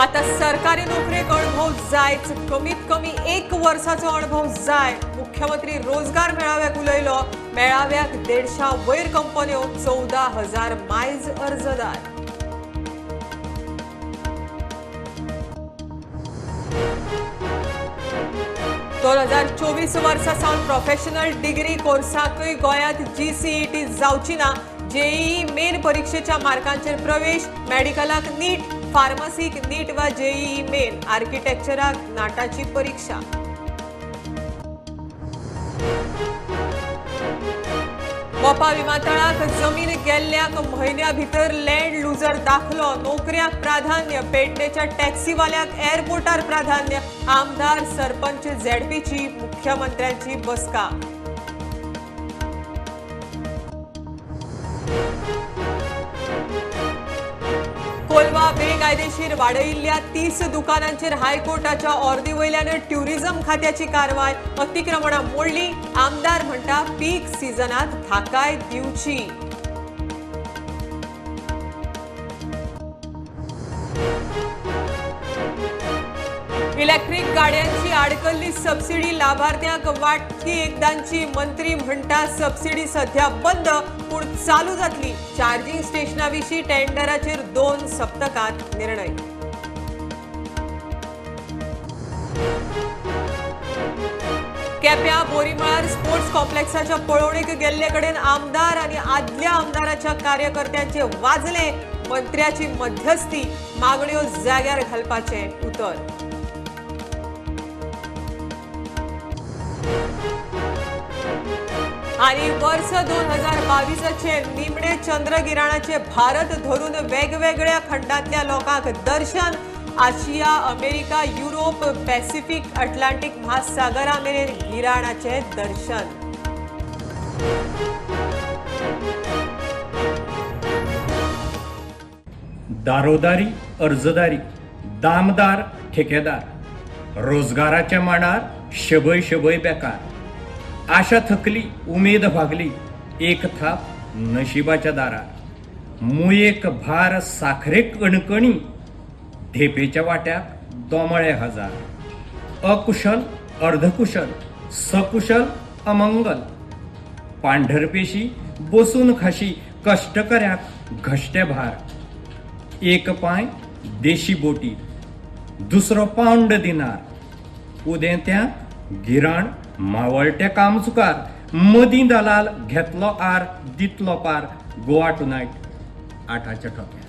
आता सरकारी नोकरेक अणभव जायच, कमीत कमी 1 वर्साचो अणभव जाय. मुख्यमंत्री रोजगार मेळाव्याक उलयलो. मेळाव्याक 150 वयर कंपन्यो, 14,000 मायज अर्जदार. 2024 वर्सा सावन प्रोफेशनल डिग्री कोर्साकूय गोंयांत GCET जावची ना. जेईई मेन परीक्षेच्या मार्कांचेर प्रवेश, मेडिकलाक नीट, फार्मसीक नीट वा जेईई मेन, आर्किटेक्चराक नाटाची परीक्षा. मोपा विमानतळाक जमीन गेल्ल्याक म्हयन्या भितर लँड लुजर दाखलो. नोकऱ्यांक प्राधान्य, पेडणेच्या टॅक्सीवाल्यांक एअरपोर्टार प्राधान्य. आमदार सरपंच झेडपीची मुख्यमंत्र्यांची बसका. कोलवा बेकायदेशीर वाडयिल्ल्या 30 दुकानांचेर हायकोर्टाच्या ऑर्दी वयल्यान ट्युरिझम खात्याची कारवाय. अतिक्रमणां मोडली. आमदार म्हणटा पीक सिजनात थाकाय दिवची. इलेक्ट्रीक गाड्यांची आडकल्ली सबसिडी लाभार्थ्यांक वाटती एकदांची. मंत्री म्हणटा सबसिडी सध्या बंद, पूण चालू जातली. चार्जिंग स्टेशना विशीं टेंडराचेर 2 सप्तकांत निर्णय. केप्यां बोरीमळार स्पोर्ट्स कॉम्प्लेक्साच्या पळोवणेक गेल्ले कडेन आमदार आनी आदल्या आमदाराच्या कार्यकर्त्यांचे वाजले. मंत्र्याची मध्यस्थी, मागण्यो जाग्यार घालपाचें उतर. आनी वर्स 2022 निमणे चंद्रगिराणाचे भारत धरून वेगवेगळ्या खंडांतल्या लोकांक दर्शन. आशिया, अमेरिका, युरोप, पॅसिफिक, अटलांटिक महासागरा मेरेन गिराणाचे दर्शन. दारोदारी अर्जदारी, दामदार ठेकेदार, रोजगाराच्या मांडार शबय शबय बेकार. आशा थकली, उमेद भागली, एक थाप नशिबाच्या दारार. मुयेक भार साखरे कणकणी, धेपेच्या वाट्याक दोमळे हजार. अकुशल अर्धकुशल सकुशल अमंगल, पांढरपेशी बसून खाशी, कश्टकऱ्याक घश्टे भार. एक पांय देशी बोटी, दुसरो पावंड दिनार. उदेंत्यांक गिराण मावळटे काम चुकार, मदीं दलाल घेतलो आर दितलो पार. गोवा टुनायट 8च्या ठोक्यार.